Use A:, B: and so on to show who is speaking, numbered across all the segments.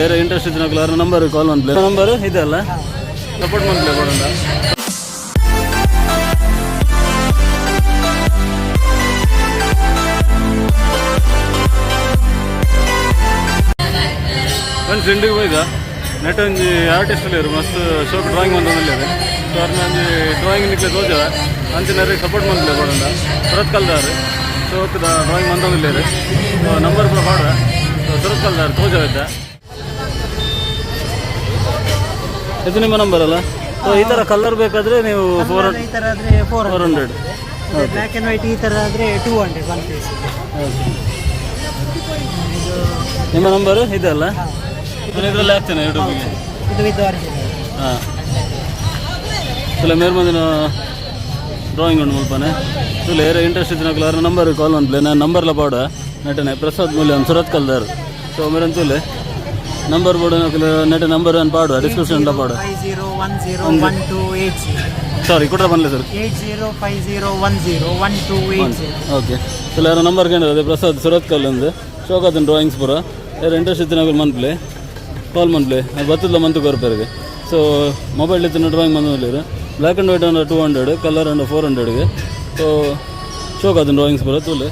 A: ಬೇರೆ interest ಇದ್ದಿನ number call ಮನ್ಪ್ಲೆ. Number ಇದೆ ಅಲ್ಲ, ಸಪೋರ್ಟ್ ಮನ್ಪ್ಲೆ ಕೊಡೋಣ. ಒಂದು ಫ್ರೆಂಡಿಗೆ ಹೋಯ್ದ ನೆಟ್ ಒಂಜಿ ಆರ್ಟಿಸ್ಟ್ ಇರು, ಮಸ್ತ್ ಶೋಕ್ ಡ್ರಾಯಿಂಗ್ ಮಂತೊಂದುಲ್ಲೆರ್. ಸೊ ಅರ್ನ ಒಂಜಿ ಡ್ರಾಯಿಂಗ್ ನಿಕ್ಲೆ ತೋಜವ. ಅಂಚಿನ ಸಪೋರ್ಟ್ ಮನ್ಪ್ಲೆ ಕೊಡಂಡ. ಸುರತ್ಕಲ್ದಾರ್, ಶೋಕ್ದ ಡ್ರಾಯಿಂಗ್ ಮಂತೊಂದುಲ್ಲೆರ್. ಸೊ ನಂಬರ್ ಪೂರ ಪಾಡ್ವ. ಸೊ ಸುರತ್ಕಲ್ದಾರ್, ತೋಜವ ಇದ್ದ. ಇದು ನಿಮ್ಮ ನಂಬರ್ ಅಲ್ಲ? ಸೊ ಈ ಥರ ಕಲರ್ ಬೇಕಾದರೆ ನೀವು ಫೋರ್
B: ಈ ಥರ ಆದರೆ four
A: 400.
B: Black and white ಈ ಥರ ಆದರೆ 200 one piece. ಇದು.
A: ನಿಮ್ಮ ನಂಬರ್ ಇದೆ ಅಲ್ಲ? ನಾನು ಇದರಲ್ಲಿ ಹಾಕ್ತೇನೆ ಯೂಟ್ಯೂಬಿಗೆ.
B: ಇದು ವಿತ್ ಒರಿಜಿನಲ್.
A: ಹಾಂ, ಇಲ್ಲ, ಮೇರ್ ಮಂದಿನ ಡ್ರಾಯಿಂಗ್ ಉಂಡು ಮುಲ್ಪನೆ. ಇಲ್ಲ, ಏರ ಇಂಟ್ರೆಸ್ಟ್ ಇದ್ದಿನ ನಂಬರ್ ಕಾಲ್ ಮನ್ಪ್ಲೆ. ನಾನು ನಂಬರ್ಲ ಪಾಡ ನೆಟನೆ. ಪ್ರಸಾದ್ ಮೂಲ್ಯ, ಸುರತ್ ಕಲ್ದಾರ್. ಸೊ ಮೇರನ್ ತೂಲೆ, ನಂಬರ್ ಬೋರ್ಡ್ ನೆಟ ನಂಬರ್ ಅನ್ನು ಪಾಡುವ, ಡಿಸ್ಕ್ರಿಪ್ಷನ್ ಪಾಡುವ.
B: 50101280.
A: ಸಾರಿ, ಕುಟ್ರ ಬನ್ಲೆ sir.
B: 8050101280.
A: Okay, so ಯಾರೋ ನಂಬರ್ ಕೇಳಿದ್ರೆ ಅದೇ ಪ್ರಸಾದ್ ಸುರತ್ಕಲ್ ಅಂದು. ಶೋಕಾತನ್ ಡ್ರಾಯಿಂಗ್ಸ್ ಪೂರ. ಯಾರು ಇಂಟ್ರೆಸ್ಟ್ ಇತ್ತಿನ ಮನ್ಪ್ಲೆ, ಕಾಲ್ ಮನ್ಪ್ಲೆ. ಅದು ಬತ್ತದ ಮಂತು ಕೊರ್ಪೆರ್ಗೆ. ಸೊ ಮೊಬೈಲ್ ಇತ್ತಿನ ಡ್ರಾಯಿಂಗ್ ಬಂದು black and white ಅಂದ್ರೆ 200, ಕಲರ್ ಅಂದ್ರೆ 400ಗೆ. ಸೊ ಶೋಕಾತನ್ ಡ್ರಾಯಿಂಗ್ಸ್ ಪೂರ, ತೂಲೆ.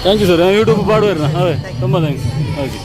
A: Thank you sir. YouTube ಪಾಡುವಾರ. ಅವೇ, ತುಂಬ thanks. Okay.